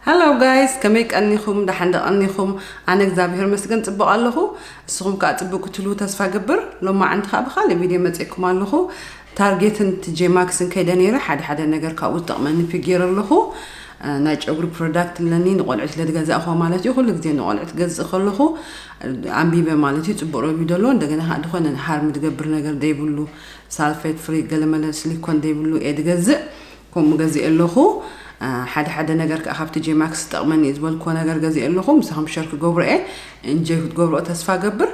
Hello guys፣ ከመይ ቀኒኹም? ደሓን ዶ ቀኒኹም? ኣነ እግዚኣብሔር መስገን ጽቡቕ ኣለኹ። እስኹም ከኣ ጽቡቕ ክትህልዉ ተስፋ ገብር። ሎማዓንቲ ከኣ ብኻልእ ቪድዮ መጺእኩም ኣለኹ። ታርጌትን ቲ ጄማክስን ከይደ ነይረ፣ ሓደ ሓደ ነገር ካብኡ ዝጠቕመኒ ፒክ ገይረ ኣለኹ። እ፣ ናይ ጨጉሪ ፕሮዳክት ኣለኒ፣ ንቆልዑት ለዝገዛእኹዎ ማለት እዩ። ኩሉ ግዜ ንቆልዑት ገዝእ ከለኹ፣ እ፣ ኣንቢበ ማለት እዩ። ጽቡቕ ረቪው ደሎ፣ እንደገና ከኣ ዝኾነ ሃርም ዝገብር ነገር ዘይብሉ፣ ሳልፌት ፍሪ፣ ገለመለ ሲሊኮን ዘይብሉ እየ ዝገዝእ። ከምኡ ገዚእ ኣለኹ። እ፣ ሓደ ሓደ ነገር ከኣ ካብቲ ጄማክስ ዝጠቕመኒ እዩ ዝበልኩዎ ነገር ገዚእ ኣለኹ። ምሳኹም ሸር ክገብሮ እየ። እንጆይ ክትገብርኦ ተስፋ ገብር።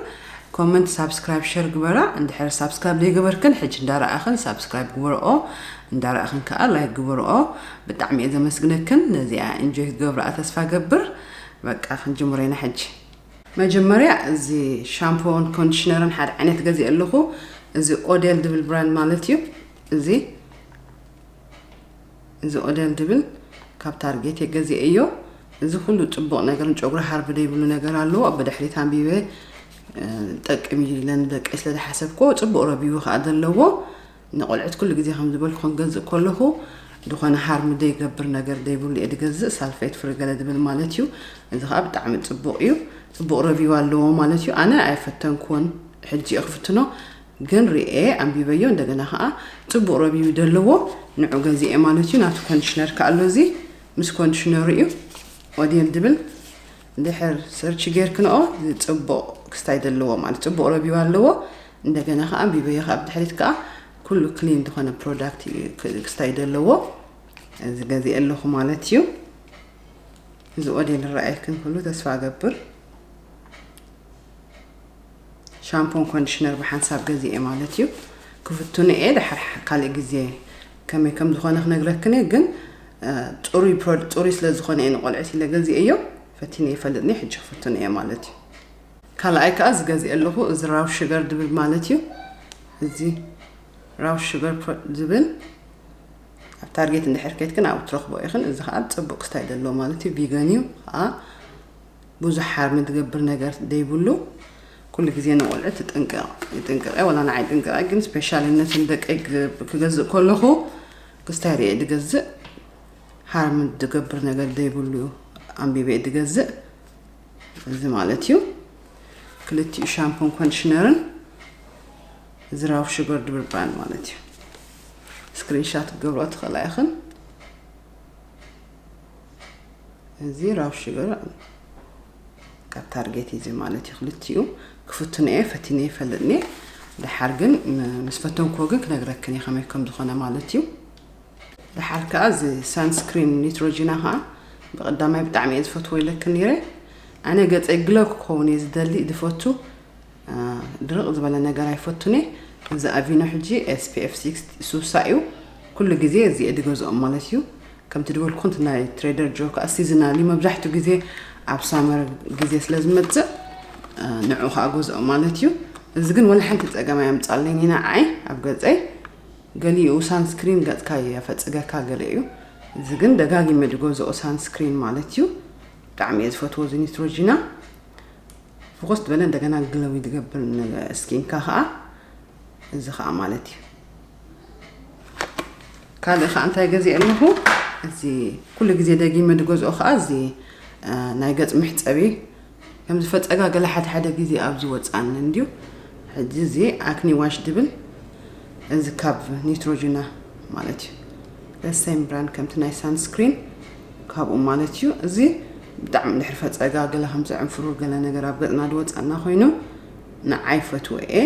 ኮመንት፣ ሳብስክራይብ፣ ሸር ግበራ። እንድሕር ሳብስክራይብ ዘይገበርክን፣ ሕጂ እንዳረኣኽን ሳብስክራይብ ግበርኦ። እንዳረኣኽን ከኣ ላይክ ግበርኦ። ብጣዕሚ እየ ዘመስግነክን። ነዚኣ እንጆይ ክትገብርኣ ተስፋ ገብር። በቃ ክንጅምሮ ኢና ሕጂ። መጀመርያ እዚ ሻምፖን ኮንዲሽነርን ሓደ ዓይነት ገዚእ ኣለኹ። እዚ ኦዴል ድብል ብራንድ ማለት እዩ። እዚ፣ እዚ ኦዴል ድብል ካብ ታርጌት እየ ገዚኤዮ። እዚ ኩሉ ጽቡቕ ነገር፣ ንጨጉሪ ሃርም ዘይብሉ ነገር ኣለዎ። ብድሕሪት ኣንቢበ፣ እ፣ ጠቅም እዩ ኢለ ንደቀይ ስለ ዝሓሰብኩ፣ ጽቡቕ ረቪው ከኣ ዘለዎ። ንቆልዑት ኩሉ ግዜ ከም ዝበልኩ ክንገዝእ ከለኹ፣ ዝኾነ ሃርም ዘይገብር ነገር ዘይብሉ እየ ዝገዝእ፣ ሳልፌት ፍሪ ገለ ዝብል ማለት እዩ። እዚ ከኣ ብጣዕሚ ጽቡቕ እዩ። ጽቡቕ ረቪው ኣለዎ ማለት እዩ። ኣነ ኣይፈተንኩዎን፣ ሕጂ እየ ክፍትኖ። ግን ርኤ ኣንቢበዮ፣ እንደገና ከኣ ጽቡቕ ረቪው ዘለዎ ንዑ ገዚኤ ማለት እዩ። ናቱ ኮንዲሽነር ከኣ ኣሎ፣ እዚ ምስ ኮንዲሽነሩ እዩ። ኦዴል ድብል ድሕር ሰርች ጌርክንኦ፣ ጽቡቕ ክስታይ ዘለዎ ማለት ጽቡቕ ረቪው ኣለዎ። እንደገና ከኣ ኣንቢበዮ ከኣ ብድሕሪት ከኣ ኩሉ ክሊን ዝኾነ ፕሮዳክት እዩ ክ-፣ ክስታይ ዘለዎ። እዚ ገዚኤ ኣለኹ ማለት እዩ። እዚ ኦዴል ይረኣየክን ኩሉ ተስፋ እገብር። ሻምፖን ኮንዲሽነር ብሓንሳብ ገዚኤ ማለት እዩ። ክፍትኖ እየ፣ ድሓር ሕ-፣ ካልእ ግዜ ከመይ ከም ዝኾነ ክነግረክን እየ። ግን፣ እ፣ ጽሩይ ፕሮ-፣ ጽሩይ ስለ ዝኾነ እየ ንቆልዑት ኢለ ገዚኤዮ። ፈቲነ ይፈልጥኒ፣ ሕጂ ክፍትኖ እየ ማለት እዩ። ካልኣይ ከኣ እዚ ገዚኤ ኣለኹ፣ እዚ ራው ሽገር ድብል ማለት እዩ። እዚ ራው ሽገር ፕሮ-፣ ዝብል ኣብ ታርጌት እንድሕር ከድክን ኣብኡ ትረኽቦ ኢኽን። እዚ ከኣ ጽቡቕ ክስታይ ዘለዎ ማለት እዩ፣ ቪገን እዩ ከኣ ብዙሕ ሃርም ዝገብር ነገር ዘይብሉ። ኩሉ ግዜ ንቆልዑት ትጥንቀቕ፣ ይጥንቀቐ፣ ወላ ንዓይ ይጥንቀቐ፣ ግን ስፔሻሊ ነቶም ደቀይ ግ-፣ ክገዝእ ከለኹ ክስታይ ርኤ ዝገዝእ፣ ሃርም ዝገብር ነገር ዘይብሉ ኣንቢበ ዝገዝእ። እዚ ማለት እዩ ክልቲኡ ሻምፖን ኮንዲሽነርን እዚ ራው ሽገር ድብል ብራንድ ማለት እዩ። ስክሪንሻት ክገብሮ ትኽእላ ኢኽን። እዚ ራው ሽገር ካብ ታርጌት እዩ ማለት እዩ። ክልቲኡ ክፍትኖ እየ፣ ፈቲነ ይፈልጥኒ። ድሓር ግን ም-፣ ምስ ፈተንኩዎ ግን ክነግረክን እየ ከመይ ከም ዝኾነ ማለት እዩ። ድሓር ከኣ እዚ ሳንስክሪን ኒትሮጂና ከኣ ብቐዳማይ ብጣዕሚ እየ ዝፈትዎ ኢለክን ነይረ። ኣነ ገጸይ ግሎ ክኸውን እየ ዝደሊ፣ ዝፈቱ። እ፣ ድርቕ ዝበለ ነገር ኣይፈቱን እየ። እዚ ኣቪኖ ሕጂ ኤስ ፒ ኤፍ ሲክስቲ ሱሳ እዩ። ኩሉ ግዜ እዚ እየ ዝገዝኦም ማለት እዩ። ከምቲ ዝበልኩ፣ እቲ ናይ ትሬደር ጆ ከኣ ሲዝናል እዩ። መብዛሕትኡ ግዜ ኣብ ሳመር ግዜ ስለ ዝመጽእ፣ እ፣ ንዑ ከኣ ገዝኦ ማለት እዩ። እዚ ግን ወላ ሓንቲ ጸገም ኣየምጻለይን እዩ ንዓይ ኣብ ገጸይ። ገሊኡ ሳንስክሪን ገጽካ የፈጽገካ ገለ እዩ። እዚ ግን ደጋጊመ ዝገዝኦ ሳንስክሪን ማለት እዩ። ብጣዕሚ እየ ዝፈትዎ እዚ ኒትሮጂና። ፍኹስ ዝበለ እንደገና ግሎዊ ዝገብር ን-፣ ስኪንካ ከኣ እዚ ከኣ ማለት እዩ። ካልእ ከኣ እንታይ ገዚአ ኣለኹ? እዚ ኩሉ ግዜ ደጊመ ዝገዝኦ ከኣ እዚ፣ እ፣ ናይ ገጽ መሕጸቢ ከም ዝፈጸጋ ገለ ሓደ ሓደ ግዜ ኣብ ዝወጻኒ እንድዩ። ሕጂ እዚ ኣክኒ ዋሽ ድብል እዚ ካብ ኒትሮጂና ማለት እዩ። The same brand ከምቲ ናይ ሳንስክሪን ካብኡ ማለት እዩ። እዚ ብጣዕሚ ድሕሪ ፈጸጋ ገለ ከም ዘዕንፍሩ ገለ ነገር ኣብ ገጽና ዝወጻና ኮይኑ ንዓይ ፈትወ እየ።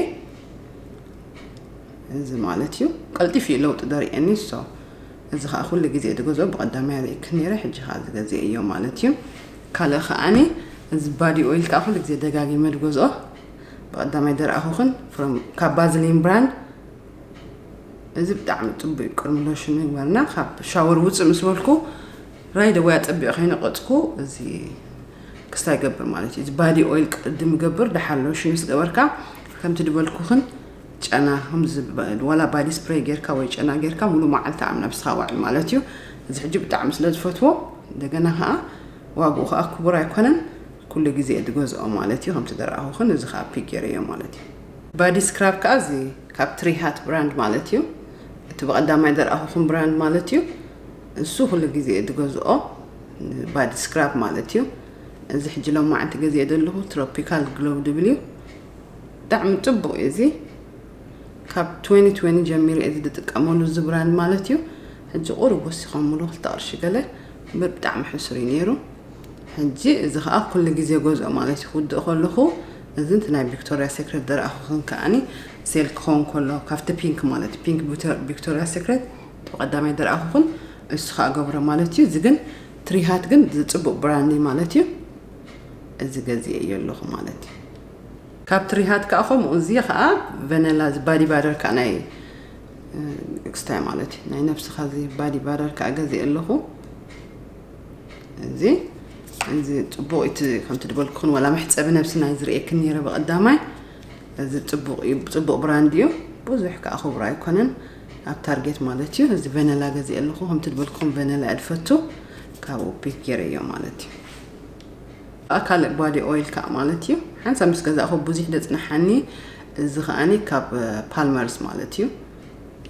እዚ ማለት እዩ። ቀልጢፉ እዩ ለውጢ ደርእየኒ። So፣ እዚ ኸዓ ኩሉ ግዜ ዝገዝኦ ብቐዳማይ ርኢክ ነይረ፣ ሕጂ ኸዓ ዝገዝእ እዮ ማለት እዩ። ካልእ ኸዓኒ እዚ ባዲ ኦይል ከዓ ኩሉ ግዜ ደጋጊመ ዝገዝኦ ብቐዳማይ ደርኣኹኽን from ካብ ባዝሊን ብራንድ። እዚ ብጣዕሚ ጽቡቅ እዩ። ቅድሚ ሎሽን ምግባርና ካብ ሻወር ውጽእ ምስ በልኩ ራይደ ወይ ኣጸቢቑ ከይነቐጽኩ እዚ ክስታይ ይገብር ማለት እዩ። እዚ ባዲ ኦይል ቅድም ይገብር፣ ደሓር ሎሽን ምስ ገበርካ ከምቲ ዝበልኩኽን ጨና ከምዚ ባ-፣ ዋላ ባዲ ስፕሬይ ጌርካ ወይ ጨና ጌርካ ሙሉ መዓልቲ ኣብ ነብስኻ ውዕል ማለት እዩ። እዚ ሕጂ ብጣዕሚ ስለ ዝፈትዎ፣ እንደገና ኸዓ ዋግኡ ኸዓ ክቡር ኣይኮነን፣ ኩሉ ግዜ እየ ዝገዝኦ ማለት እዩ። ከምቲ ዝረኣኹኽን እዚ ኸዓ ፒክ ገይረዮ ማለት እዩ። ባዲ ስክራብ ከኣ እዚ ካብ ትሪ ሃት ብራንድ ማለት እዩ። እቲ ብቐዳማይ ዘርኣኹኹም ብራንድ ማለት እዩ። እሱ ኩሉ ግዜ እየ ዝገዝኦ። ባዲ ስክራብ ማለት እዩ። እዚ ሕጂ ሎማዓንቲ ገዚኤ ዘለኹ ትሮፒካል ግሎው ድብል እዩ። ብጣዕሚ ጽቡቕ እዩ እዚ። ካብ twenty twenty ጀሚረ እዚ ዝጥቀመሉ እዚ ብራንድ ማለት እዩ። ሕጂ ቁሩብ ወሲኾምሉ ክልተ ቅርሺ ገለ፣ እምበር ብጣዕሚ ሕሱር እዩ ነይሩ። ሕጂ እዚ ኸኣ ኩሉ ግዜ ገዝኦ ማለት እዩ። ክውድእ ከለኹ እዚ እቲ ናይ ቪክቶሪያ ሴክሬት ዝረኣኹኽን ከኣኒ ሴል ክኸውን ከሎ ካብቲ ፒንክ ማለት ፒንክ ቪክቶሪያ ሴክሬት እቲ ቀዳማይ ዝረኣኹኽን እሱ ኸኣ ገብሮ ማለት እዩ። እዚ ግን ትሪሃት ግን ዝጽቡቕ ብራንድ እዩ ማለት እዩ። እዚ ገዚኤዮ ኣለኹ ማለት እዩ። ካብ ትሪሃት ከኣ ከምኡ እዚ ኸኣ ቨነላ ባዲ ባደር ከኣ ናይ ክስታይ ማለት እዩ። ናይ ነብስኻ እዚ ባዲ ባደር ከኣ ገዚኤ ኣለኹ። እዚ እዚ ጽቡቕ እቲ ከምቲ ዝበልኩኽን ዋላ መሕጸቢ ነብስና ዝርእየክን ነይረ ብቐዳማይ። እዚ ጽቡቕ እዩ፣ ጽቡቕ ብራንድ እዩ። ብዙሕ ከኣ ክቡር ኣይኮነን ኣብ ታርጌት ማለት እዩ። እዚ ቨነላ ገዚኤ ኣለኹ። ከምቲ ዝበልኩኹም ቨነላ እየ ዝፈቱ። ካብኡ ፒክ ገይረዮ ማለት እዩ። ኣብ ካልእ ባዲ ኦይል ከኣ ማለት እዩ። ሓንሳብ ምስ ገዛእኹ ብዙሕ ደጽንሓኒ። እዚ ከኣኒ ካብ ፓልመርስ ማለት እዩ።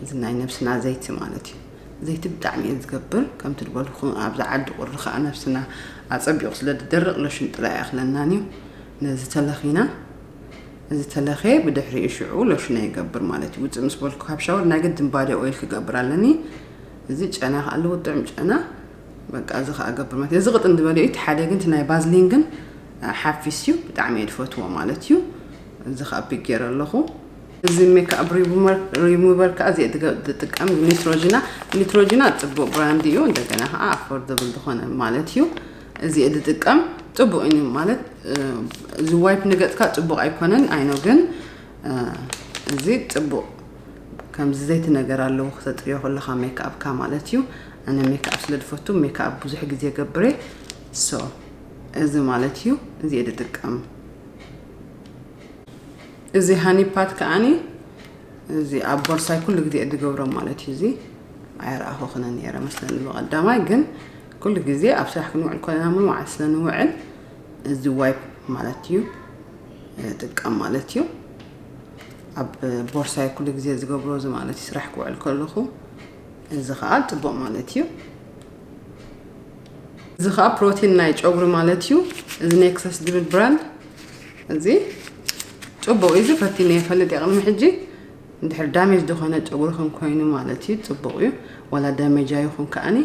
እዚ ናይ ነብስና ዘይቲ ማለት እዩ። ዘይቲ ብጣዕሚ እየ ዝገብር። ከምቲ ዝበልኩኹም ኣብዚ ዓዲ ቁሪ ከኣ ነብስና ኣጸቢቑ ስለ ዝደርቕ ሎሽን ጥራይ ኣይኣኽለናን እዩ። ነዚ ተለኺና፣ እዚ ተለኸ ብድሕሪኡ ሽዑ ሎሽን ይገብር ማለት እዩ። ውጽእ ምስ በልኩ ካብ ሻወር ናይ ግድን ባዲ ኦይል ክገብር ኣለኒ። እዚ ጨና ከኣ ኣለዎ፣ ጥዑም ጨና። በቃ እዚ ከኣ ገብር ማለት እዩ። እዚ ቅጥን ዝበለ እዩ። እቲ ሓደ ግን እቲ ናይ ባዝሊን ግን ሓፊስ እዩ። ብጣዕሚ እየ ዝፈትዎ ማለት እዩ። እዚ ከኣ ፒክ ገይረ ኣለኹ። እዚ ሜክኣፕ ሪሙቨር፣ ሪሙቨር ከኣ እዚ እየ ዝገ-፣ ዝጥቀም ኒትሮጂና። ኒትሮጂና ጽቡቕ ብራንድ እዩ። እንደገና ከኣ ኣፎርደብል ዝኾነ ማለት እዩ። እዚ እየ ዝጥቀም። ጽቡቕ እዩ ማለት፣ እ፣ እዚ ዋይፕ ንገጽካ ጽቡቕ ኣይኮነን፣ ኣይኖ ግን፣ እ፣ እዚ ጽቡቕ ከምዚ ዘይቲ ነገር ኣለዎ ክተጥርዮ ከለኻ ሜክኣፕካ ማለት እዩ። ኣነ ሜክኣፕ ስለ ዝፈቱ ሜክኣፕ ብዙሕ ግዜ ገብሬ። ሶ፣ እዚ ማለት እዩ። እዚ እየ ዝጥቀም። እዚ ሃኒ ፓት ከኣኒ፣ እዚ ኣብ ቦርሳይ ኩሉ ግዜ እድገብሮ ማለት እዩ። እዚ ኣይረኣኹኽን ነይረ መስለኒ ብቐዳማይ፣ ግን ኩሉ ግዜ ኣብ ስራሕ ክንውዕል ኮለና፣ ሙሉ መዓልቲ ስለ ንውዕል፣ እዚ ዋይፕ ማለት እዩ፣ እጥቀም ማለት እዩ። ኣብ ቦርሳይ ኩሉ ግዜ ዝገብሮ እዚ ማለት እዩ፣ ስራሕ ክውዕል ከለኹ፣ እዚ ኸኣ ጽቡቕ ማለት እዩ። እዚ ኸኣ ፕሮቲን ናይ ጨጉሪ ማለት እዩ። እዚ ኔክሰስ ዝብል ብራንድ፣ እዚ ጽቡቕ እዩ። እዚ ፈቲነ ይፈልጥ እየ ቅድሚ ሕጂ። እንድሕር ዳሜጅ ዝኾነ ጨጉርኽን ኮይኑ ማለት እዩ፣ ጽቡቕ እዩ። ዋላ ዳሜጅ ኣይኹን ከኣኒ፣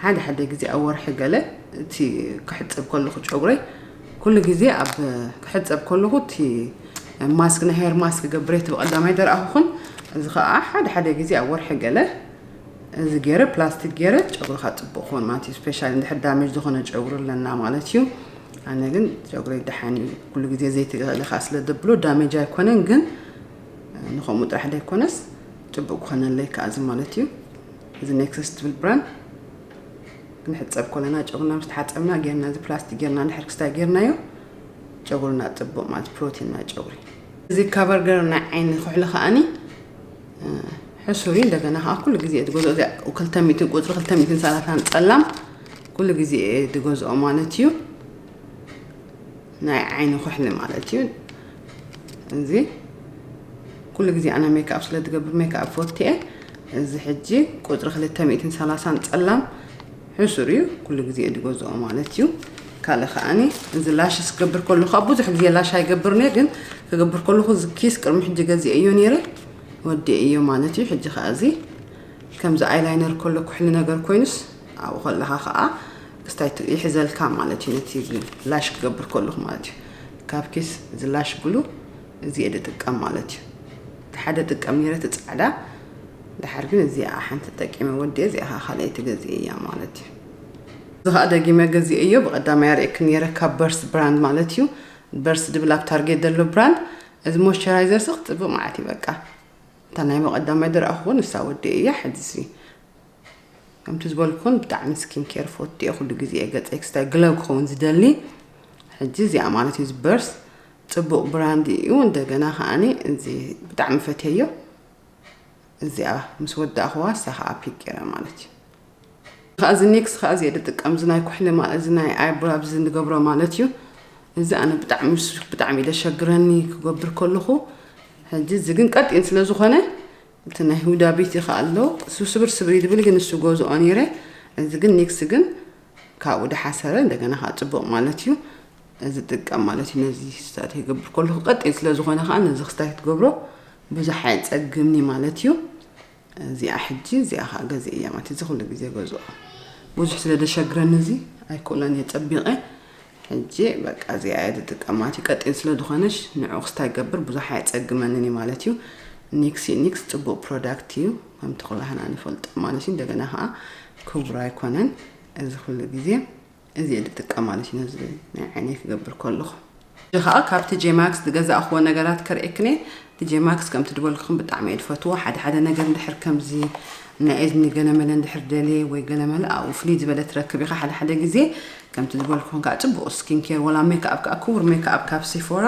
ሓደ ሓደ ግዜ ኣብ ወርሒ ገለ እቲ ክሕጸብ ከለኹ ጨጉረይ፣ ኩሉ ግዜ ኣብ ክሕጸብ ከለኹ እቲ ማስክ፣ ናይ ሄር ማስክ ገብሬ እቲ ብቐዳማይ ደርኣኹኹን፣ እዚ ኸኣ ሓደ ሓደ ግዜ ኣብ ወርሒ ገለ እዚ ገይረ፣ ፕላስቲክ ገይረ፣ ጨጉርኻ ጽቡቕ ክኾን ማለት እዩ። ስፔሻሊ እንድሕር ዳሜጅ ዝኾነ ጨጉሪ ኣለና ማለት እዩ። ኣነ ግን ጨጉረይ ደሓን እዩ። ኩሉ ግዜ ዘይቲ ገለ ኸኣ ስለ ዘብሎ ዳሜጅ ኣይኮነን፣ ግን ንኸምኡ ጥራሕ ዘይኮነስ ጽቡቕ ክኾነለይ ከኣ እዚ ማለት እዩ። እዚ ኔክሰስ ትብል ብራንድ ክንሕጸብ ከለና ጨጉርና ምስ ተሓጸብና ጌርና፣ እዚ ፕላስቲክ ጌርና እንድሕር ክስታይ ጌርናዮ፣ ጨጉርና ጽቡቕ ማለት ፕሮቲን ናይ ጨጉሪ። እዚ ካቨር ገር ናይ ዓይኒ ኩሕሊ ከኣኒ፣ እ፣ ሕሱር እዩ። እንደገና ከኣ ኩሉ ግዜ እየ ዝገዝኦ፣ እዚኣ ክልተ ሚእቲ ቁጽሪ ክልተ ሚእትን ሰላሳን ጸላም ኩሉ ግዜ እየ ዝገዝኦ ማለት እዩ። ናይ ዓይኒ ኩሕሊ ማለት እዩ። እዚ ኩሉ ግዜ ኣነ ሜክኣፕ ስለ ዝገብር ሜክኣፕ ፈቱ እየ። እዚ ሕጂ ቁጽሪ ክልተ ሚእትን ሰላሳን ጸላም ሕሱር እዩ። ኩሉ ግዜ እየ ዝገዝኦ ማለት እዩ። ካልእ ከኣኒ እዚ ላሽስ ክገብር ከለኹ፣ ኣብ ብዙሕ ግዜ ላሽ ኣይገብርን እየ፣ ግን ክገብር ከለኹ እዚ ኪስ ቅድሚ ሕጂ ገዚኤዮ ነይረ፣ ወዲኤዮ ማለት እዩ። ሕጂ ከኣ እዚ ከምዚ ኣይላይነር ከሎ ኩሕሊ ነገር ኮይኑስ፣ ኣብኡ ከለኻ ከኣ ክስታይ ት-፣ ይሕዘልካ ማለት እዩ። ነቲ ላሽ ክገብር ከለኹ ማለት እዩ። ካብ ኪስ እዚ ላሽ ግሉ እዚ እየ ዝጥቀም ማለት እዩ። እቲ ሓደ ጥቀም ነይረ፣ እቲ ጻዕዳ፣ ድሓር ግን እዚኣ ሓንቲ ተጠቂመ ወዲኤ፣ እዚኣ ከኣ ካልኣይቲ ገዚኤ እያ ማለት እዩ። እዚ ከኣ ደጊመ ገዚኤዮ፣ ብቐዳማይ ኣርእየኪ ነይረ፣ ካብ በርስ ብራንድ ማለት እዩ። በርስ ድብል ኣብ ታርጌት ዘሎ ብራንድ። እዚ ሞይስቸራይዘር ሲ ክጽብቕ መዓት እዩ በቃ። እታ ናይ መቐዳማይ ዝረኣኹ ንሳ ወዲኤ እያ። ሕጂ ሲ ከምቲ ዝበልኩን ብጣዕሚ ስኪን ኬር ፈቱ እየ፣ ኩሉ ግዜ እየ ገጸይ ክስታይ ግለው ክኸውን ዝደሊ። ሕጂ እዚኣ ማለት እዩ፣ እዚ በርስ ጽቡቕ ብራንድ እዩ። እንደገና ከኣኒ እዚ ብጣዕሚ ፈትየዮ። እዚኣ ምስ ወዳእኽዋ፣ እሳ ከኣ ፒክ ገይረ ማለት እዩ። ከኣ እዚ ኒክስ ከኣ እዚ እየ ዝጥቀም፣ እዚ ናይ ኩሕሊ ማ-፣ እዚ ናይ ኣይብራው እዚ ንገብሮ ማለት እዩ። እዚ ኣነ ብጣዕሚ ስ-፣ ብጣዕሚ እዩ ዘሸግረኒ ክገብር ከለኹ። ሕጂ እዚ ግን ቀጢን ስለ ዝኾነ፣ እቲ ናይ ሁዳ ቢቲ ከኣ ኣሎ፣ እሱ ስብር ስብር እዩ ዝብል፣ ግን እሱ ገዝኦ ነይረ። እዚ ግን ኒክስ ግን ካብኡ ድሓሰረ እንደገና ከዓ ፅቡቕ ማለት እዩ። እዚ ጥቀም ማለት እዩ። ነዚ ስታርት ይገብር ከለኹ ቀጢን ስለ ዝኾነ ከዓ ነዚ ክስታይ ክትገብሮ ብዙሕ ኣየፀግምኒ ማለት እዩ። እዚኣ ሕጂ እዚኣ ከዓ ገዚእ እያ ማለት እዚ ኩሉ ግዜ ገዝኦ ብዙሕ ስለ ደሸግረኒ እዚ ኣይክእሎን እየ ፀቢቐ። ሕጂ በቃ እዚኣ እየ ዝጥቀም ማለት እዩ። ቀጢን ስለ ዝኾነሽ ንዑ ክስታይ ይገብር ብዙሕ ኣየፀግመንን እዩ ማለት እዩ። ኒክስ ኒክስ ፅቡቕ ፕሮዳክት እዩ ከምቲ ኩላህና ንፈልጦ ማለት እዩ። እንደገና ከዓ ክቡር ኣይኮነን እዚ ኩሉ ግዜ። እዚ እየ ዝጥቀም ማለት እዩ። ነዚ ናይ ዓይነይ ክገብር ከለኹ እዚ ከዓ ካብ ቲጄ ማክስ ዝገዛእኽዎ ነገራት ከርእየክን እየ። ቲጄ ማክስ ከምቲ ዝበልኩኹም ብጣዕሚ እየ ዝፈትዎ። ሓደ ሓደ ነገር እንድሕር ከምዚ ናይ እዝኒ ገለመለ እንድሕር ደልየ ወይ ገለመለ ኣብኡ ፍልይ ዝበለ ትረክብ ኢኻ። ሓደ ሓደ ግዜ ከምቲ ዝበልኩኹም ከዓ ፅቡቕ ስኪን ኬር ወላ ሜክኣፕ ከዓ ክቡር ሜክኣፕ ካብ ሲፎራ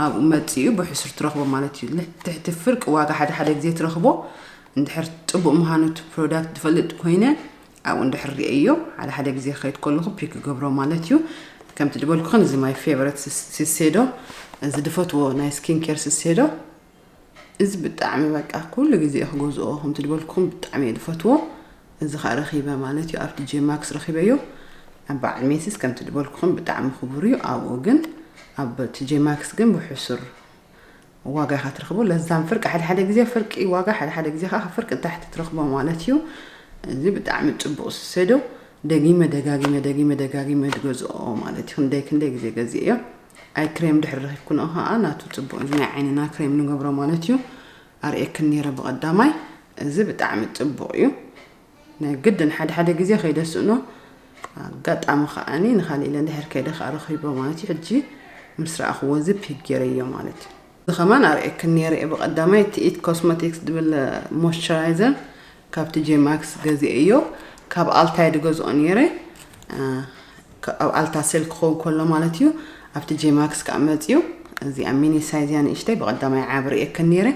ኣብኡ መፂኡ ብሕሱር ትረኽቦ ማለት እዩ። ትሕቲ ፍርቂ ዋጋ ሓደ ሓደ ግዜ ትረኽቦ እንድሕር ፅቡቕ ምዃኑ እቲ ፕሮዳክት ዝፈልጥ ኮይነ ኣብኡ እንድሕር ርእየዮ ሓደ ሓደ ግዜ ክኸይድ ከለኹ ፒክ ገብሮ ማለት እዩ። ከምቲ ዝበልኩኽን እዚ ማይ ፌቨረት ስሴዶ እዚ ዝፈትዎ ናይ ስኪን ኬር ስሴዶ እዚ ብጣዕሚ በቃ ኩሉ ግዜ ክገዝኦ ከምቲ ዝበልኩኹም ብጣዕሚ እየ ዝፈትዎ። እዚ ከዓ ረኺበ ማለት እዩ ኣብቲ ጄማክስ ረኺበዮ። ኣብ በዓል ሜሲስ ከምቲ ዝበልኩኹም ብጣዕሚ ክቡር እዩ። ኣብኡ ግን ኣብ ቲጄ ማክስ ግን ብሕሱር ዋጋ ኢኻ ትረኽቦ። ለዛም ፍርቂ ሓደ ሓደ ግዜ ፍርቂ ዋጋ ሓደ ሓደ ግዜ ከዓ ፍርቂ ታሕቲ ትረኽቦ ማለት እዩ። እዚ ብጣዕሚ ፅቡቕ ስሴዶ። ደጊመ ደጋጊመ ደጊመ ደጋጊመ ዝገዝኦ ማለት እዩ። ክንደይ ክንደይ ግዜ ገዚእዮ። ኣይ ክሬም ድሕሪ ረኺብኩ ንኡ ከዓ ናቱ ፅቡቕ እዚ ናይ ዓይንና ክሬም ንገብሮ ማለት እዩ። ኣርእየክን ነይረ ብቐዳማይ። እዚ ብጣዕሚ ፅቡቕ እዩ። ናይ ግድን ሓደ ሓደ ግዜ ከይደስእኖ ኣጋጣሚ ከዓኒ ንኻሊእ ኢለ እንድሕር ከይደ ከዓ ረኺቦ ማለት እዩ። ሕጂ ምስ ረኣኽዎ እዚ ፒክ ገይረዮ ማለት እዩ። እዚ ከማን ኣርእየክን ነይረ እየ ብቐዳማይ እቲ ኢት ኮስሞቲክስ ዝብል ሞይስቸራይዘር ካብ ቲጄ ማክስ ገዚኤዮ። ካብ ኣልታይ ድገዝኦ ነይረ ኣብ ኣልታ ሴል ክኸውን ከሎ ማለት እዩ። ኣብቲ ጄማክስ ከዓ መፅዩ እዚኣ ሚኒ ሳይዝ እያ ንእሽተይ ብቐዳማይ ዓብ ርእየክን ነይረ።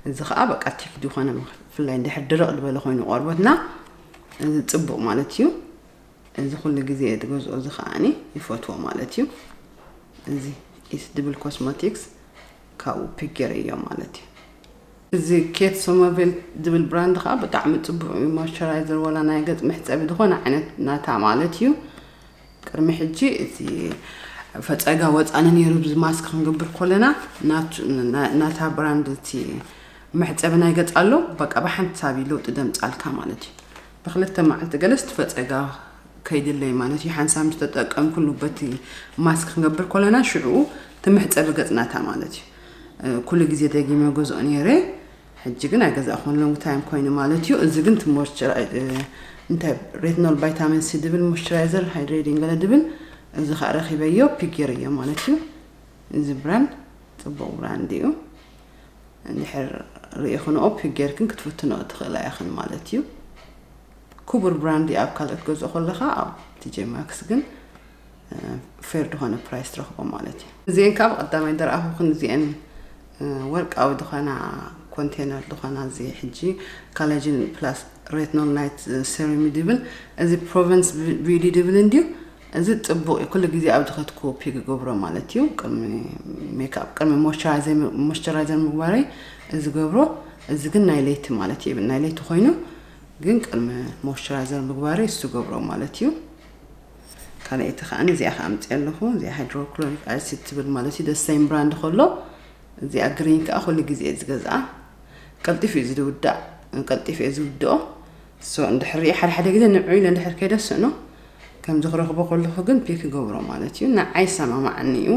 እዚ ከዓ በቃ ቲክ ዝኾነ ብፍላይ እንድሕር ድርቕ ዝበለ ኮይኑ ቆርበትና እዚ ፅቡቕ ማለት እዩ። እዚ ኩሉ ግዜ እየ ዝገዝኦ እዚ ከዓኒ ይፈትዎ ማለት እዩ። እዚ ኢስ ድብል ኮስሞቲክስ ካብኡ ፒክ ገይረዮ ማለት እዩ። እዚ ኬት ሶመርቬል ዝብል ብራንድ ከዓ ብጣዕሚ ፅቡቅ እዩ። ሞይስቸራይዘር ወላ ናይ ገፅ መሕፀቢ ዝኾነ ዓይነት ናታ ማለት እዩ። ቅድሚ ሕጂ እቲ ፈፀጋ ወፃኒ ነይሩ እዚ ማስክ ክንገብር ከለና ናቱ- ና- ናታ ብራንድ እቲ መሕፀቢ ናይ ገፅ ኣሎ በቃ ብሓንሳብ እዩ ለውጢ ደምፃልካ ማለት እዩ። ብክልተ መዓልቲ ገለስ እቲ ፈፀጋ ከይድለይ ማለት እዩ። ሓንሳብ ምስ ተጠቀምኩሉ በቲ ማስክ ክንገብር ከለና ሽዕኡ እቲ መሕፀቢ ገፅናታ ማለት እዩ። ኩሉ ግዜ ደጊመ ገዝኦ ነይረ። ሕጂ ግን ኣይገዛእኹን ሎንግ ታይም ኮይኑ ማለት እዩ። እዚ ግን እቲ ሞይስቸራ- እንታይ ሬትኖል ቫይታሚን ሲ ድብል ሞይስቸራይዘር ሃይድሬቲንግ ገለ ድብል እዚ ከዓ ረኺበዮ ፒክ ገይረዮ ማለት እዩ። እዚ ብራንድ ፅቡቕ ብራንድ እዩ። እንድሕር ርኢኽንኦ ፒክ ጌርክን ክትፍትንኦ ትኽእላ ኢኽን ማለት እዩ። ክቡር ብራንድ እዩ ኣብ ካልኦት ገዝኦ ከለኻ ኣብ ቲጄ ማክስ ግን ፌር ዝኾነ ፕራይስ ትረኽቦ ማለት እዩ። እዚአን ካብ ቀዳማይ ደረኣኹኽን እዚአን ወርቃዊ ዝኾና ኮንቴነር ዝኾና እዚ ሕጂ ካላጅን ፕላስ ሬትኖል ናይት ሴሩም ድብል እዚ ፕሮቨንስ ቢዩቲ ድብል እንድዩ። እዚ ፅቡቕ እዩ። ኩሉ ግዜ ኣብ ድኸትኩ ፒክ ገብሮ ማለት እዩ። ቅድሚ ሜክኣፕ ቅድሚ ሞይስቸራይዘር ምግባረይ እዚ ገብሮ። እዚ ግን ናይ ለይቲ ማለት እዩ። ናይ ለይቲ ኮይኑ ግን ቅድሚ ሞይስቸራይዘር ምግባረይ እሱ ገብሮ ማለት እዩ። ካልኣይቲ ከዓ እዚኣ ከዓ ኣምፅእ ኣለኹ። እዚኣ ሃይድሮክሎሪክ ኣሲድ ትብል ማለት እዩ። ደሰይም ብራንድ ከሎ እዚኣ ግሪን ከዓ ኩሉ ግዜ እየ ዝገዝኣ። ቀልጢፍ እዩ ዝውዳእ። ቀልጢፍ እየ ዝውድኦ። ሶ እንድሕር ሓደ ሓደ ግዜ ንዑ ኢለ እንድሕር ከይደስእኖ ከምዚ ክረኽቦ ከለኹ ግን ፒክ ገብሮ ማለት እዩ። ንዓይ ይሰማማዓኒ እዩ።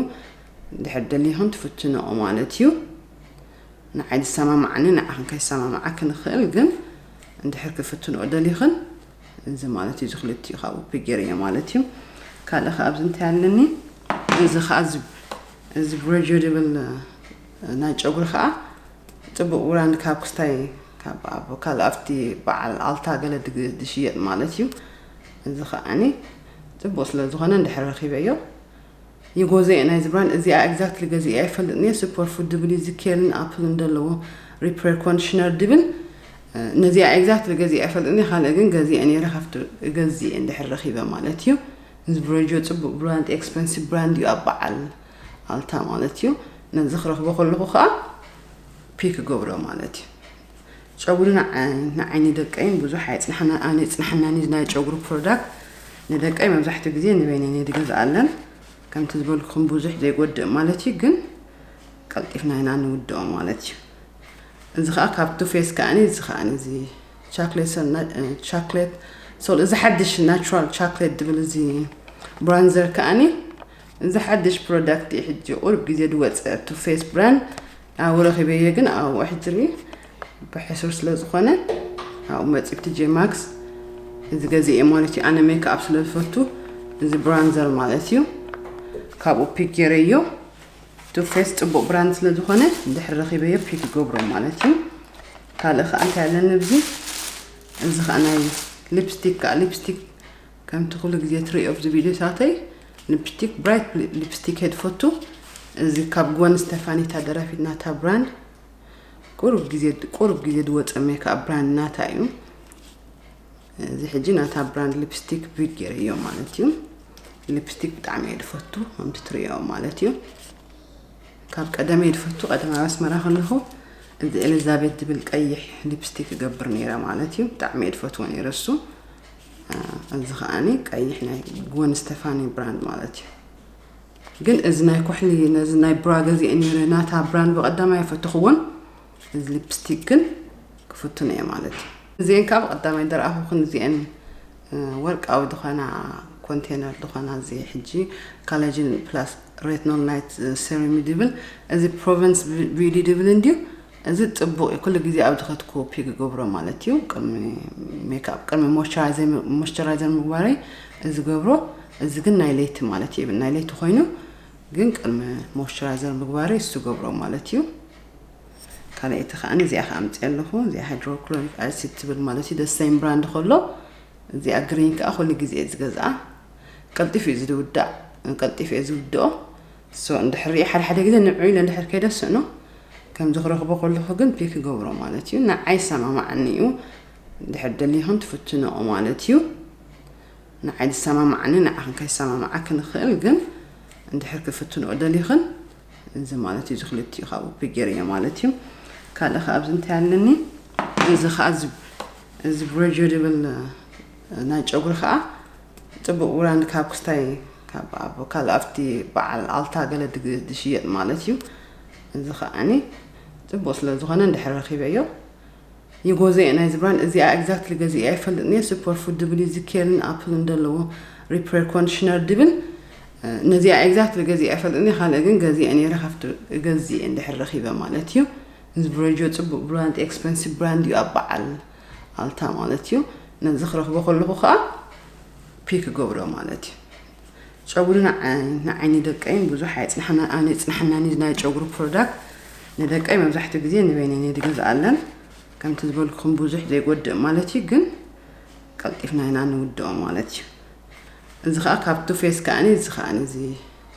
እንድሕር ደሊኹን ትፍትንኦ ማለት እዩ። ንዓይ ዝሰማማዓኒ ንዓኽን ከይሰማማዓክን ይኽእል ግን እንድሕር ክፍትንኦ ደሊኽን እዚ ማለት እዩ። እዚ ክልቲኡ ካብኡ ፒክ ገይረዮ ማለት እዩ። ካልእ ከ ኣብዚ እንታይ ኣለኒ? እዚ ከኣ እዚ- እዚ ብረጆ ድብል ናይ ጨጉሪ ከኣ ፅቡቅ ብራንድ ካብ ክስታይ ካብ ኣብ ካልእ ኣብቲ በዓል ኣልታ ገለ ድግ- ድሽየጥ ማለት እዩ። እዚ ከኣኒ ፅቡቅ ስለ ዝኾነ እንድሕር ረኪበዮ ይጎዘ እየ ናይዚ ብራንድ። እዚኣ ኤግዛክትሊ ገዚአ ኣይፈልጥን እየ። ሱፐር ፉድ ድብል እዩ፣ እዚ ኬልን ኣፕልን ዘለዎ ሪፕሬር ኮንዲሽነር ድብል። ነዚኣ ኤግዛክትሊ ገዚአ ኣይፈልጥን እየ፣ ካልእ ግን ገዚአ ነይረ። ካብቲ ገዚአ እንድሕር ረኺበ ማለት እዩ። እዚ ብረጆ ጽቡቅ ብራንድ፣ ኤክስፐንሲቭ ብራንድ እዩ ኣብ በዓል ኣልታ ማለት እዩ። ነዚ ክረኽቦ ከለኹ ከዓ ፒክ ገብሮ ማለት እዩ። ጨጉሪ ንዓይኒ ደቀይን ብዙሕ ኣይጽናሕና ኣነ ይጽናሕናኒ ናይ ጨጉሪ ፕሮዳክት። ንደቀይ መብዛሕትኡ ግዜ ንበይነን እየ ዝገዝኣለን። ከምቲ ዝበልኩኹም ብዙሕ ዘይጎድእ ማለት እዩ፣ ግን ቀልጢፍና ኢና ንውድኦ ማለት እዩ። እዚ ከዓ ካብ ቱ ፌስ ከዓኒ፣ እዚ ከዓኒ እዚ ቻክሌት ሰል-፣ እ፣ ቻክሌት ሶል፣ እዚ ሓድሽ ናቹራል ቻክሌት ዝብል እዚ ብራንዘር ከዓኒ፣ እዚ ሓድሽ ፕሮዳክት እዩ። ሕጂ ቁሩብ ግዜ ዝወፀ ቱ ፌስ ብራንድ ኣብኡ ረኺበዮ፣ ግን ኣብኡ ሕጂ ብሕሱር ስለ ዝኾነ ኣብኡ መፂእ ቲ ጄ ማክስ እዚ ገዚኤ ማለት እዩ። ኣነ ሜክኣፕ ስለ ዝፈቱ፣ እዚ ብራንዘር ማለት እዩ፣ ካብኡ ፒክ ገይረዮ። ቱ ፌስ ፅቡቅ ብራንድ ስለ ዝኾነ፣ እንድሕር ረኺበዮ ፒክ ገብሮ ማለት እዩ። ካልእ ከዓ እንታይ ኣለኒ ኣብዚ? እዚ ከዓ ናይ ሊፕስቲክ ከዓ፣ ሊፕስቲክ ከምቲ ኩሉ ግዜ ትርእዮ ኣብዚ ቪዲዮታተይ፣ ሊፕስቲክ፣ ብራይት ሊፕስቲክ እየ ዝፈቱ። እዚ ካብ ጎን ስቴፋኒ እታ ደራፊት ናታ ብራንድ ቁሩብ ግዜ፣ ቁሩብ ግዜ ዝወፀ ሜክኣፕ ብራንድ ናታ እዩ። እዚ ሕጂ ናታ ብራንድ ሊፕስቲክ ፒክ ገይረዮ ማለት እዩ። ሊፕስቲክ ብጣዕሚ እየ ዝፈቱ፣ ከምቲ ትርእዮ ማለት እዩ። ካብ ቀደም እየ ዝፈቱ፣ ቀደም ኣብ ኣስመራ ከለኹ እዚ ኤሊዛቤት ዝብል ቀይሕ ሊፕስቲክ እገብር ነይረ ማለት እዩ። ብጣዕሚ እየ ዝፈትዎ ነይረ እሱ። እ፣ እዚ ከዓኒ ቀይሕ ናይ ጎን ስቴፋኒ ብራንድ ማለት እዩ። ግን እዚ ናይ ኩሕሊ፣ ነዚ ናይ ብራ ገዚኤ ነይረ፣ ናታ ብራንድ ብቐዳማይ ኣይፈተኽዎን። እዚ ሊፕስቲክ ግን ክፍትኖ እየ ማለት እዩ። እዚአን ካብ ቀዳማይ ደረኣኹኽን እዚአን፣ እ፣ ወርቃዊ ዝኾና ኮንቴነር ዝኾና፣ እዚ ሕጂ ካላጅን ፕላስ ሬትኖል ናይት፣ እ፣ ሴሩም እዩ ድብል፣ እዚ ፕሮቨንስ ቢ-፣ ቢዩቲ ድብል እንድዩ። እዚ ጽቡቕ እዩ። ኩሉ ግዜ ኣብ ዝኸድኩ ፒክ ገብሮ ማለት እዩ። ቅድሚ ሜክኣፕ፣ ቅድሚ ሞይስቸራይዘር፣ ሞይስቸራይዘር ምግባረይ እዚ ገብሮ። እዚ ግን ናይ ለይቲ ማለት እዩ። ናይ ለይቲ ኮይኑ ግን ቅድሚ ሞይስቸራይዘር ምግባረይ እሱ ገብሮ ማለት እዩ። ካልኣይቲ ከኣ እዚኣ ከኣ ኣምፅእ ኣለኹ። እዚኣ ሃይድሮክሎሪክ ኣሲድ ትብል ማለት እዩ። ደስ ሴም ብራንድ ከሎ፣ እዚኣ ግሪን ከኣ ኩሉ ግዜ እየ ዝገዝኣ። ቀልጢፉ እዩ ዝውዳእ፣ ቀልጢፉ እየ ዝውድኦ። ሶ እንድሕር ሪኤ ሓደ ሓደ ግዜ ንዑ ኢለ እንድሕር ከይደ ስእኖ፣ ከምዚ ክረኽቦ ከለኹ ግን ፒክ ገብሮ ማለት እዩ። ንዓይ ይሰማማዓኒ እዩ። እንድሕር ደሊኽን ትፍትንኦ ማለት እዩ። ንዓይ ዝሰማማዓኒ ንዓኽን ከይሰማማዓክን ይኽእል፣ ግን እንድሕር ክፍትንኦ ደሊኽን እዚ ማለት እዩ። እዚ ክልቲኡ ካብኡ ፒክ ገይረዮ ማለት እዩ። ካልእ ከኣ ኣብዚ እንታይ ኣለኒ? እዚ ከኣ እዚ፣ እዚ ብሬጆ ድብል ናይ ጨጉሪ ከኣ ጽቡቕ ብራንድ ካብ ክስታይ ካብ ኣብ ካልእ ኣብቲ በዓል ኣልታ ገለ ድግ-፣ ድሽየጥ ማለት እዩ። እዚ ከኣኒ ጽቡቕ ስለ ዝኾነ እንድሕር ረኺበዮ ይጎዘየ ናይዚ ብራንድ። እዚኣ ኤግዛክትሊ ገዚአ ኣይፈልጥን እየ። ሱፐር ፉድ ድብል እዩ፣ እዚ ኬልን ኣፕልን ዘለዎ ሪፕሬር ኮንዲሽነር ድብል። ነዚኣ ኤግዛክትሊ ገዚአ ኣይፈልጥን እየ፣ ካልእ ግን ገዚአ ነይረ፣ ካብቲ ገዚአ እንድሕር ረኺበ ማለት እዩ። እዚ ብሬጆ ጽቡቕ ብራንድ፣ ኤክስፐንሲቭ ብራንድ እዩ ኣብ በዓል ኣልታ ማለት እዩ። ነዚ ክረኽቦ ከለኹ ከኣ ፒክ ገብሮ ማለት እዩ። ጨጉሪ ንዓ-፣ ንዓይኒ ደቀይን ብዙሕ ኣይጽንሓና-፣ ኣነ ይጽንሓናኒ ናይ ጨጉሪ ፕሮዳክት። ንደቀይ መብዛሕትኡ ግዜ ንበይነን እየ ዝገዝኣለን። ከምቲ ዝበልኩኹም ብዙሕ ዘይጎድእ ማለት እዩ፣ ግን ቀልጢፍና ኢና ንውድኦ ማለት እዩ። እዚ ኸኣ ካብ ቱ ፌስ ከኣኒ፣ እዚ ከኣኒ እዚ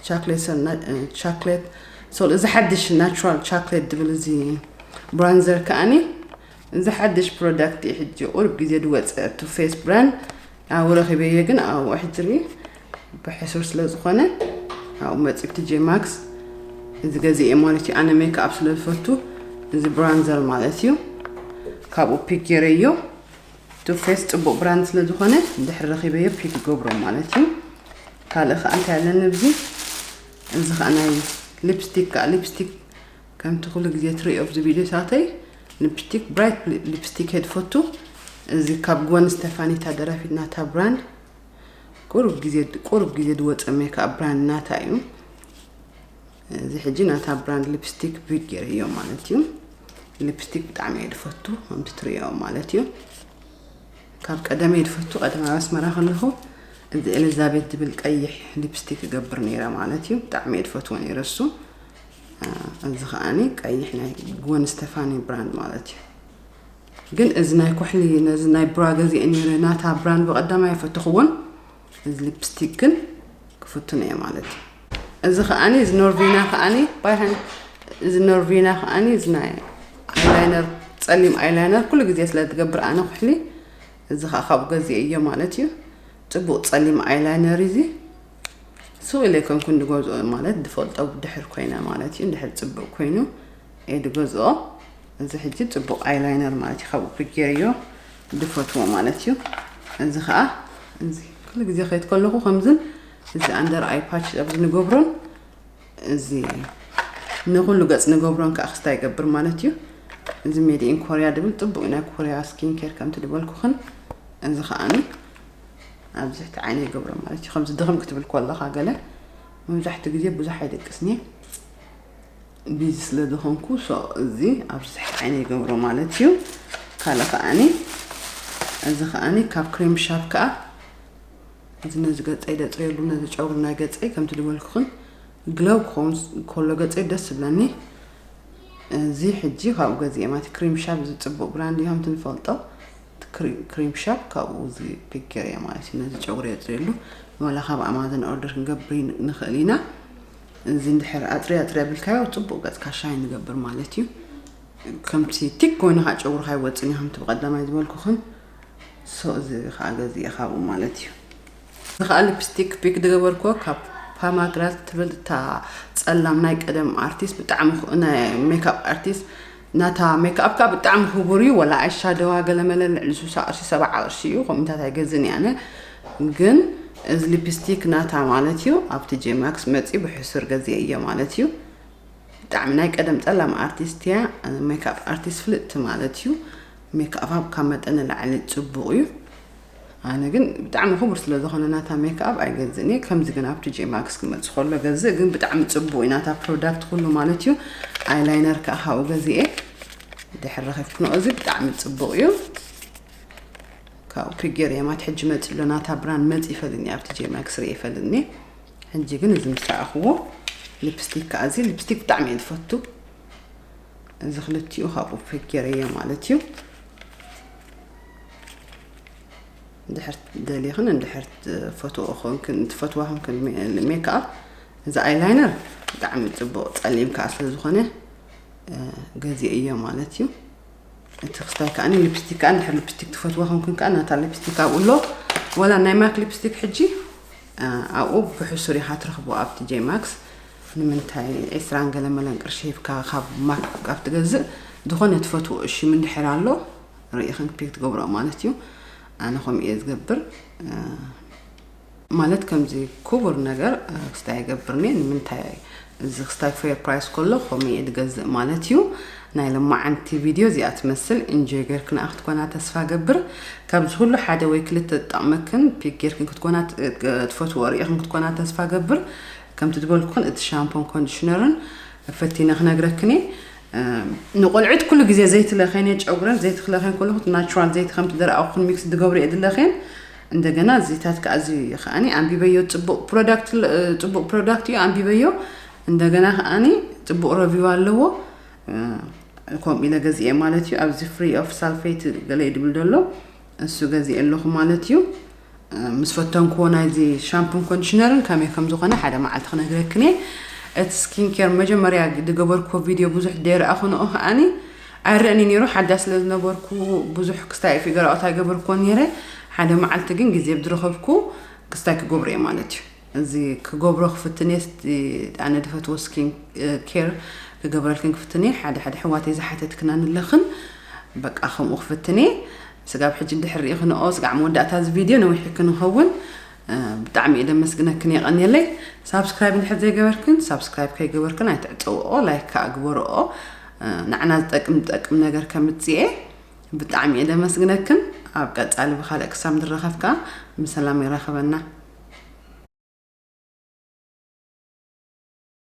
ቻክሌት ሰና-፣ እ፣ ቻክሌት ሶል፣ እዚ ሓድሽ ናቹራል ቻክሌት ድብል እዚ ብራንዘር ከኣኒ፣ እዚ ሓድሽ ፕሮዳክት እዩ። ሕጂ ቁሩብ ግዜ ዝወፀ ቱ ፌስ ብራንድ ኣብኡ ረኺበዮ፣ ግን ኣብኡ ሕጂ ብሕሱር ስለ ዝኾነ ኣብኡ መፂእ ቲ ጄ ማክስ እዚ ገዚኤ ማለት እዩ። ኣነ ሜክኣፕ ስለ ዝፈቱ እዚ ብራንዘር ማለት እዩ ካብኡ ፒክ ገይረዮ። ቱ ፌስ ፅቡቕ ብራንድ ስለ ዝኾነ እንድሕር ረኺበዮ ፒክ ገብሮ ማለት እዩ። ካልእ ኸዓ እንታይ ኣለኒ ኣብዚ? እዚ ኸዓ ናይ ሊፕስቲክ ከኣ፣ ሊፕስቲክ ከምቲ ኩሉ ግዜ ትርእዮ ኣብዚ ቪዲዮታተይ ሊፕስቲክ፣ ብራይት ሊ-፣ ሊፕስቲክ እየ ዝፈቱ። እዚ ካብ ጎን ስቴፋኒ እታ ደራፊት ናታ ብራንድ ቁሩብ ግዜ፣ ቁሩብ ግዜ ዝወፀ ሜክኣፕ ብራንድ ናታ እዩ። እዚ ሕጂ ናታ ብራንድ ሊፕስቲክ ፒክ ገይረዮ ማለት እዩ። ሊፕስቲክ ብጣዕሚ እየ ዝፈቱ፣ ከምቲ ትርእዮ ማለት እዩ። ካብ ቀደም እየ ዝፈቱ፣ ቀደም ኣብ ኣስመራ ከለኹ እዚ ኤሊዛቤት ዝብል ቀይሕ ሊፕስቲክ እገብር ነይረ ማለት እዩ። ብጣዕሚ እየ ዝፈትዎ ነይረ እሱ። እ፣ እዚ ከኣኒ ቀይሕ ናይ ግወን ስቴፋኒ ብራንድ ማለት እዩ። ግን እዚ ናይ ኩሕሊ፣ ነዚ ናይ ብራ ገዚኤ ነይረ፣ ናታ ብራንድ ብቐዳማይ ኣይፈተኽዎን። እዚ ሊፕስቲክ ግን ክፍትኖ እየ ማለት እዩ። እዚ ከኣኒ፣ እዚ ኖርቪና ከኣኒ፣ ባይሃን፣ እዚ ኖርቪና ከኣኒ፣ እዚ ናይ ኣይላይነር፣ ጸሊም ኣይላይነር ኩሉ ግዜ ስለ ዝገብር ኣነ ኩሕሊ፣ እዚ ከኣ ካብኡ ገዚኤዮ ማለት እዩ። ጽቡቕ ጸሊም ኣይላይነር እዩ እዚ። ሱቕ ኢለ ኣይኮንኩን ዝገዝኦ ማለት፣ ዝፈልጦ ድሕር ኮይነ ማለት እዩ። እንድሕር ጽቡቕ ኮይኑ እየ ዝገዝኦ። እዚ ሕጂ ጽቡቕ ኣይላይነር ማለት እዩ። ካብኡ ፒክ ገይረዮ ዝፈትዎ ማለት እዩ። እዚ ከኣ፣ እዚ ኩሉ ግዜ ከይድ ከለኹ ከምዝን እዚ under eye patch ኣብዚ ንገብሮን እዚ ንኹሉ ገጽ ንገብሮን ከዓ ክስታይ ይገብር ማለት እዩ። እዚ made in Korea ድብል ጽቡቅ ናይ ኮርያ skin care ከምቲ ዝበልኩኽን እዚ ከዓኒ ኣብዚ ትሕቲ ዓይነ ይገብሮ ማለት እዩ። ከምዚ ድኽም ክትብል ከለኻ ገለ መብዛሕትኡ ግዜ ብዙሕ ኣይደቅስን እየ። ቢዚ ስለ ዝኾንኩ so እዚ ኣብዚ ትሕቲ ዓይነ ይገብሮ ማለት እዩ። ካልእ ከዓኒ እዚ ከዓኒ ካብ ክሬም ሻፕ ከዓ እዚ ነዚ ገጸይ ደጽረየሉ ነዚ ጨጉሪ ናይ ገጸይ ከምቲ ዝበልኩኽን ግለው ክኸውን ከሎ ገጸይ ደስ ዝብለኒ እዚ ሕጂ ካብኡ ገዚኤ ማለት ክሬም ሻፕ እዚ ጽቡቅ ብራንድ እዩ ከምቲ ንፈልጦ ክሬም ሻፕ ካብኡ እዚ ፒክ ገይረ ማለት እዩ ነዚ ጨጉሪ የጽርየሉ። ዋላ ካብ ኣማዞን ኦርደር ክንገብር ንኽእል ኢና። እዚ እንድሕር ኣጽሪ ኣጽሪ ኣቢልካዮ ጽቡቅ ገጽካ ሻይን ይገብር ማለት እዩ። ከምቲ ቲክ ኮይኑ ከዓ ጨጉርካ ኣይወጽን እዩ ከምቲ ብቀዳማይ ዝበልኩኽን። so እዚ ከዓ ገዚኤ ካብኡ ማለት እዩ። እዚ ከዓ ሊፕስቲክ ፒክ ዝገበርኩዎ ካብ ፓማግራት ትብል እታ ጸላም ናይ ቀደም ኣርቲስት ብጣዕሚ ክኡ ናይ ሜክኣፕ ኣርቲስት ናታ ሜክኣፕ ከዓ ብጣዕሚ ክቡር እዩ። ወላ ኣይሻደዋ ገለመለ ልዕሊ ሱሳ ቅርሺ ሰብዓ ቅርሺ እዩ። ከምኡታት ኣይገዝእን እየ ኣነ ግን እዚ ሊፕስቲክ ናታ ማለት እዩ ኣብቲ ጄማክስ መፂ ብሕሱር ገዚአ እየ ማለት እዩ። ብጣዕሚ ናይ ቀደም ጸላም ኣርቲስት እያ። ሜክኣፕ ኣርቲስት ፍልጥቲ ማለት እዩ። ሜክኣፕ ካብ መጠን ንላዕሊ ጽቡቕ እዩ። ኣነ ግን ብጣዕሚ ክቡር ስለ ዝኾነ ናታ ሜክኣፕ ኣይገዝእን እየ። ከምዚ ግን ኣብቲ ጄማክስ ክመጽእ ከሎ ገዝእ ግን ብጣዕሚ ጽቡቕ እዩ ናታ ፕሮዳክት ኩሉ ማለት እዩ። ኣይላይነር ከዓ ካብኡ ገዚኤ ድሕር ረኺብ ክንኦ እዚ ብጣዕሚ ጽቡቕ እዩ። ካብኡ ፒክ ገይረ እየ ማለት ሕጂ መፂ ኣሎ ናታ ብራንድ መፂ ይፈልኒ ኣብቲ ጄማክስ ርእ ይፈልኒ። ሕጂ ግን እዚ ምስ ረኣኽዎ ሊፕስቲክ ከዓ እዚ ሊፕስቲክ ብጣዕሚ እየ ዝፈቱ። እዚ ክልቲኡ ካብኡ ፒክ ገይረ እየ ማለት እዩ። እንድሕር ደሊኽን እንድሕር ትፈትዎ ኮንክን ትፈትዋ ኮንክን ሜክኣፕ እዚ ኣይላይነር ብጣዕሚ ፅቡቅ ጸሊም ከዓ ስለ ዝኾነ ገዚአ እየ ማለት እዩ። እቲ ክስታይ ከዓ ሊፕስቲክ ከዓ እንድሕር ሊፕስቲክ ትፈትዋ ኮንክን ከዓ ናታ ሊፕስቲክ ኣብኡ ኣሎ። ወላ ናይ ማክ ሊፕስቲክ ሕጂ ኣብኡ ብሕሱር ኢኻ ትረኽቦ ኣብቲ ጄማክስ። ንምንታይ ዒስራን ገለ መለን ቅርሺ ሂብካ ካብ ማክ ካብ ትገዝእ ዝኾነ ትፈትዎ ሽም እንድሕር ኣሎ ርኢኽን ፒክ ትገብሮ ማለት እዩ። ኣነ ከምኡ እየ ዝገብር። ማለት ከምዚ ክቡር ነገር ክስታይ ይገብርኒ ንምንታይ እዚ ክስታይ ፌር ፕራይስ ከሎ ከምኡ እየ ዝገዝእ ማለት እዩ። ናይ ለማዓንቲ ቪድዮ እዚኣ ትመስል ኢንጆይ ገርክን ክትኮና ተስፋ ገብር። ካብዚ ኩሉ ሓደ ወይ ክልተ ዝጠቕመክን ፒክ ጌርክን ክትኮና ትፈትዎ ርኢኽን ክትኮና ተስፋ ገብር። ከምቲ ዝበልኩን እቲ ሻምፖን ኮንዲሽነርን ፈቲነ ክነግረክን እየ። ንቆልዑት ኩሉ ግዜ ዘይትለኸን እየ ጨጉረን ዘይትክለኸን ከለኹ ናቹራል ዘይቲ ከምቲ ደረኣኹን ሚክስ ዝገብሩ እየ ዝለኸን። እንደገና እዚታት ከዓ እዚ ከዓኒ ኣንቢበዮ ጽቡቅ ፕሮዳክት ጽቡቅ ፕሮዳክት እዩ ኣንቢበዮ። እንደገና ከዓኒ ጽቡቅ ረቪው ኣለዎ። ከምኡ ኢለ ገዚኤ ማለት እዩ ኣብዚ ፍሪ ኦፍ ሳልፌት ገለ ይድብል ዘሎ እሱ ገዚኤ ኣለኹ ማለት እዩ። ምስ ፈተንክዎ ናይዚ ሻምፖን ኮንዲሽነርን ከመይ ከም ዝኾነ ሓደ መዓልቲ ክነግረክን እየ። እቲ ስኪን ኬር መጀመርያ ዝገበርክዎ ቪድዮ ብዙሕ ደይረኣኹ ንኦ ከዓኒ ኣይረእኒ ነይሩ ሓዳሽ ስለ ዝነበርኩ ብዙሕ ክስታይ ፊገር ኣውት ኣይገበርክዎ ነይረ። ሓደ መዓልቲ ግን ግዜ ብዝረኸብኩ ክስታይ ክገብሮ እየ ማለት እዩ። እዚ ክገብሮ ክፍትን እየ ኣነ ዝፈትዎ ስኪን ኬር ክገብረልክን ክፍትን እየ። ሓደ ሓደ ሕዋተይ ዝሓተትክና ንለኽን በቃ ከምኡ ክፍትን እየ። ስጋብ ሕጂ እንድሕር ርኢኽንኦ ስጋዕ መወዳእታ እዚ ቪድዮ ነዊሕ ክንኸውን ብጣዕሚ እየ ደመስግነክን የቐንየለይ። ሳብስክራይብ እንድሕር ዘይገበርክን ሳብስክራይብ ከይገበርክን ኣይትዕፀውኦ ላይክ ከዓ ግበርኦ። ንዓና ዝጠቅም ዝጠቅም ነገር ከምፅኤ ብጣዕሚ እየ ደመስግነክን። ኣብ ቀፃሊ ብካልእ ክሳብ ንረኸብ ከዓ ብሰላም ይረኸበና።